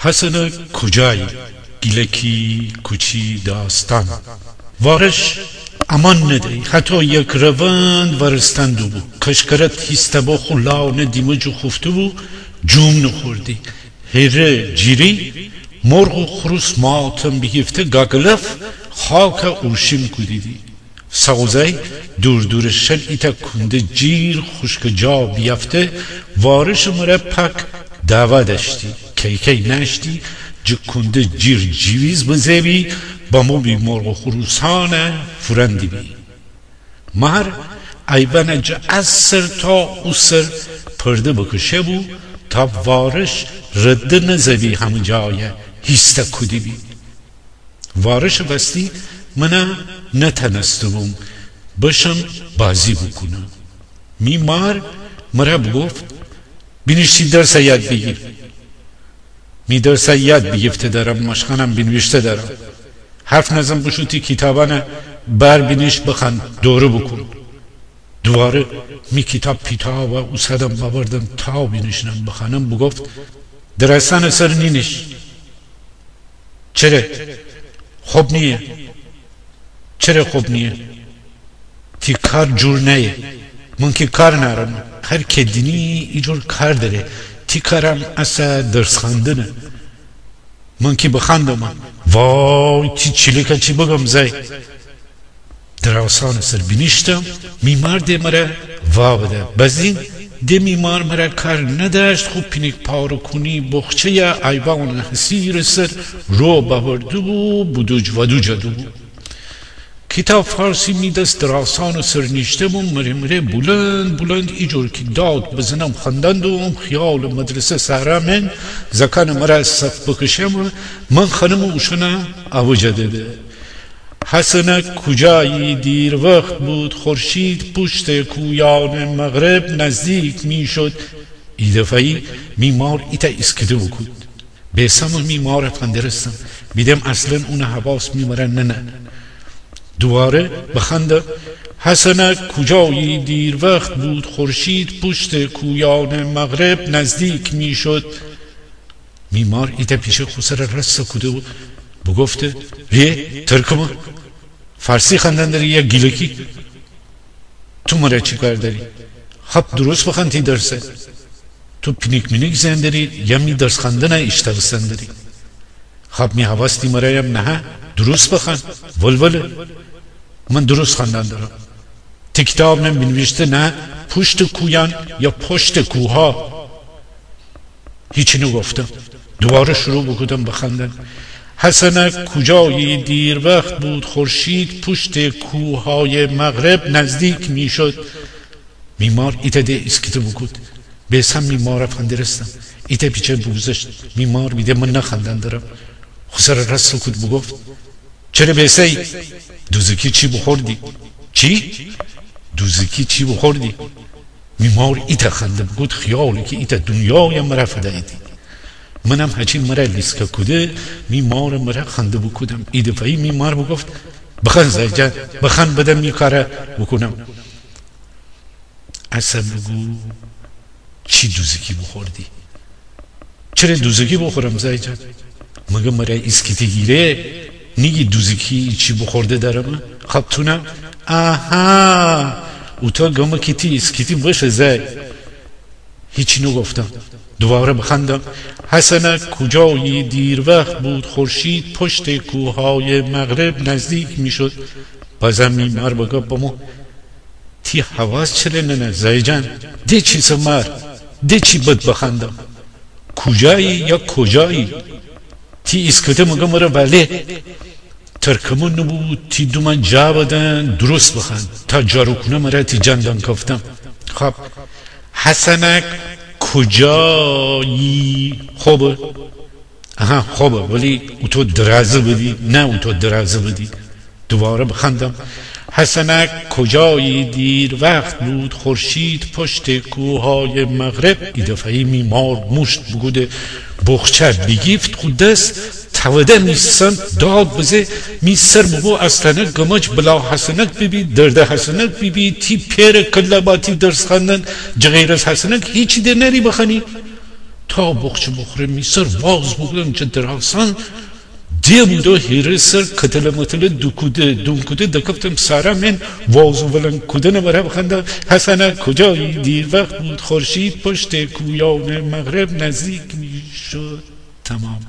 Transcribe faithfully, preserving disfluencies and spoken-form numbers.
حسنک کوجایی؟ گیلکی کوچی داستان. وارش امان ندیی، هتو یک روند وارستن دوبو. کشکرت هیسته بو، خو لاونه دیمه جوخوفته بو، جوم نوخوردی. هیره جیری، مرغ و خروس ماتم بیگیفته، گاگلف خاکه اورشین کودیدی. ساوزای دور دورشن ایتا کونده جیر خوشکه جا بیافته، وارش مره پاک داوا داشتی. کیکی ناشتی جه کونده جیر جیویز بزه‌بی، بموبی مرغ و خروسانه فورندیبی. مار ایوانه جه ا سر تا او سر پرده بکشه‌بو، تا وارش رد نزه‌بی همه جایه هیسته کودیبی. وارش وستی من نتانسته‌بوم بشم بازی بوکونم. می مار مره بوگفت: بینیش تی درسه یاد بیگیر. می درسه یاد بیگیفته دارم، مشقانم بینیویشته دارم. حرف نزن، بوشو تی کیتابانه بار بینیش بخوان، دوره بوکون. دوواره می کیتاب پیتاوه اوسادم ببردم تا بینیشنم بخوانم، بوگفت: دراسانه سر نینیش. چره؟ خوب نییه. چره خوب نییه؟ تی کار جور نییه. من کی کار نارم. هر کی دینی ایجور کار دره. تی کارم اسه درس خواندنه. من کی بخواندم. وای، تی چیلیکه چی بگم زای. دراسانه سر بینیشتم، می مار ده مره وابده. بزین ده می مار مره کار نداشت، خو پینیک پاره کونی بخچه‌یه ایوانه حصیره سر رو ببرده‌بو، بودوج ودوج دوبو. کیتاب فارسی می دس دراسانه سر نیشته‌بوم، مره مره بولند بولند ایجور کی داد بزنم خواندن دوبوم، خیال مدرسه سهرا من زاکانه مره صف بکشم، من خانم اوشانه اوجه دده. حسنک کوجایی؟ دیر وقت بود، خورشید پشت کویان مغرب نزدیک می‌شد. ایدفعه‌یی می مار ایتا ایسکیته بوکود. بیسم می ماره فندرستم. بیدم اصلاً اونه حواس می مره ننه. دوواره بخواندم: حسنک کوجایی؟ دیر وقت بود، خورشید پشت کویان مغرب نزدیک می‌شد. می مار ایتا پیچه خو سره راست کوده و بوگفته: ریه ترکمه، فارسی خواندن دری یا گیلکی؟ تو مره چی کار دری؟ خب دروست بخوان تی درسه. تو پینیک مینیک زئن دری یا می درس خواندنه ایشتاوستن دری؟ خب می حواس تی مره‌یم نهه، دروست بخوان. ولوله. من دروست خواندن درم. تی کیتاب نم بینیویشته نه پوشت کویان یا پشت کوها؟ هیچی نوگفتم. دوواره شروع بوکودم بخواندن: حسنک کوجایی؟ دیر وقت بود، خورشید پشت کوه‌های مغرب نزدیک می‌شد. می مار ایتا ده ایسکیته بوکود. بیسم می ماره فندرستم. ایتا پیچه بوگذشت. می مار بیده من نخواندن درم، خو سره راست کود بوگفت: چره بیسه‌یی؟ دوزکی چی بوخوردی؟ چی؟ دوزکی چی بوخوردی؟ می مار ایتا خنده بوکود، خیالی کی ایتا دونیایه مره فداییدی. منم هچین مره لیسکه کوده، می مار مره خنده بوکودم. ایدفعه‌یی می مار بوگفت: بخوان زای جان، بخوان بدم می کاره بوکونم. اسه بوگو چی دوزکی بوخوردی؟ چره دوزکی بوخورم زای جان؟ مگه مره ایسکیته گیره؟ نیگی دوزکی چی بوخورده دارم؟ خب تونم. آها، اوتو گمه کی تی ایسکیتی بشه زای. هیچی نوگفتم. دوواره بخواندم: حسنک کوجایی؟ دیر وقت بود، خورشید پشت کوه‌های مغرب نزدیک می‌شد. بازم می مار بگه بمو. تی حواس چره ننه زای جان؟ ده چیسه مار، ده چی بد بخواندم؟ کوجایی یا کجایی؟ تی ایسکیته مگه مره وله؟ ترکمه نوبو تی دومه جا بدن، دروست بخوان. تا جارو کونه مره تی جان دنکفتم. خب، حسنک کوجایی؟ خوبه. آها، خوبه، ولی اوتو درازه بدی، نه اوتو درازه بدی. دوواره بخواندم: حسنک کوجایی؟ دیر وقت بود، خورشید پشت کوه‌های مغرب. ایدفعه‌یی می مار موشت بوکوده بخچه بیگیفت خو دس، تاوده می سمت داد بزه، می سر ببو استانه گمج، بلا حسنک بیبی، درده حسنک بیبی، تی پئره کله با تی درس خواندن، جغیر از حسنک هیچی ده نری بخوانی. تا بخچه بخوره می سر واز بوگودم چه دراسان، دیم دو هیره سر کتله متله دوکوده دونکوده دکفتم سارا من، واز و ولنگ کودنٚ وره بخندم. حسنا کجایی؟ دیر وقت بود، خورشید پشت کویان مغرب نزدیک می‌شد. تمام.